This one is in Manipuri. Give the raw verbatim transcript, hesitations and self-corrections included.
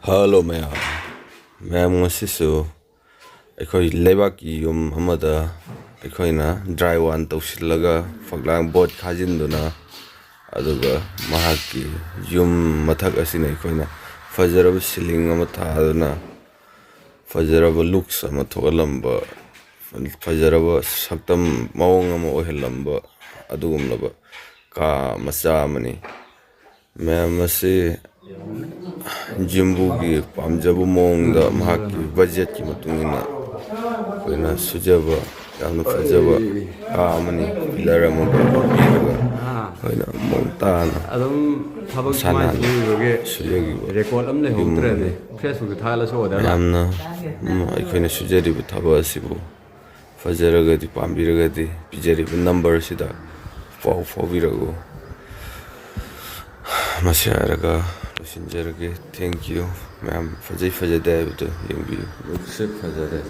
ꯍꯜꯂꯣ ꯃꯌꯥꯝ꯫ ꯃꯌꯥꯝ, ꯉꯁꯤꯁꯨ ꯑꯩꯈꯣꯏ ꯂꯩꯕꯥꯛꯀꯤ ꯌꯨꯝ ꯑꯃꯗ ꯑꯩꯈꯣꯏꯅ ꯗ꯭ꯔꯥꯏ ꯋꯥꯟ ꯇꯧꯁꯤꯜꯂꯒ, ꯐꯛꯂꯥꯡ ꯕꯣꯠ ꯈꯥꯖꯤꯟꯗꯨꯅ, ꯑꯗꯨꯒ ꯃꯍꯥꯛꯀꯤ ꯌꯨꯝ ꯃꯊꯛ ꯑꯁꯤꯅ ꯑꯩꯈꯣꯏꯅ ꯐꯖꯔꯕ ꯁꯤꯂꯤꯡ ꯑꯃ ꯊꯥꯗꯨꯅ, ꯐꯖꯔꯕ ꯂꯨꯛꯁ ꯑꯃ ꯊꯣꯛꯍꯜꯂꯝꯕ, ꯐꯖꯔꯕ ꯁꯛꯇꯝ ꯃꯑꯣꯡ ꯑꯃ ꯑꯣꯏꯍꯜꯂꯝꯕ ꯑꯗꯨꯒꯨꯝꯂꯕ ꯀꯥ ꯃꯆꯥ ꯑꯃꯅꯤ꯫ ꯃꯌꯥꯝ ꯑꯁꯤ ꯌꯨꯝꯕꯨꯒꯤ ꯄꯥꯝꯖꯕ ꯃꯑꯣꯡꯗ, ꯃꯍꯥꯛꯀꯤ ꯕꯖꯦꯠꯀꯤ ꯃꯇꯨꯡ ꯏꯟꯅ ꯑꯩꯈꯣꯏꯅ ꯁꯨꯖꯕ ꯌꯥꯝꯅ ꯐꯖꯕ ꯀꯥ ꯑꯃꯅꯤ꯫ ꯄꯤꯂꯔ ꯑꯃꯒ ꯄꯤꯔꯒ ꯑꯩꯈꯣꯏꯅ ꯃꯑꯣꯡ ꯇꯥꯅ ꯑꯗꯨꯝ ꯊꯕꯛ ꯃꯁꯥ ꯁꯨꯃꯥꯏꯅ ꯅꯥꯟꯅ ꯁꯨꯔꯤꯕꯒꯤ ꯁꯨꯖꯈꯤꯕ ꯔꯦꯀꯣꯔꯠ ꯑꯃ ꯌꯨꯝ ꯂꯩꯍꯧꯗ꯭ꯔꯗꯤ ꯑꯃꯅꯤ꯫ ꯐꯦꯁꯕꯨꯛꯇ ꯊꯥꯒꯠꯂꯁꯨ ꯑꯣꯗꯔ ꯂꯥꯛ- ꯃꯌꯥꯝꯅ, ꯎꯝ, ꯑꯩꯈꯣꯏꯅ ꯁꯨꯖꯔꯤꯕ ꯊꯕꯛ ꯑꯁꯤꯕꯨ ꯐꯖꯔꯒꯗꯤ, ꯄꯥꯝꯕꯤꯔꯒꯗꯤ, ꯄꯤꯖꯔꯤꯕ ꯅꯝꯕꯔꯁꯤꯗ ꯄꯥꯎ ꯐꯥꯎꯕꯤꯔꯛꯎ꯫ ꯃꯁꯤ ꯍꯥꯏꯔꯒ ꯂꯣꯏꯁꯤꯟꯖꯔꯒꯦ꯫ Thank you꯫ ꯃꯌꯥꯝ ꯐꯖꯩ ꯐꯖꯗꯦ ꯍꯥꯏꯕꯗꯨ ꯌꯦꯡꯕꯤꯌꯨ꯫ ꯂꯨꯛꯁꯦ ꯐꯖꯔꯦ꯫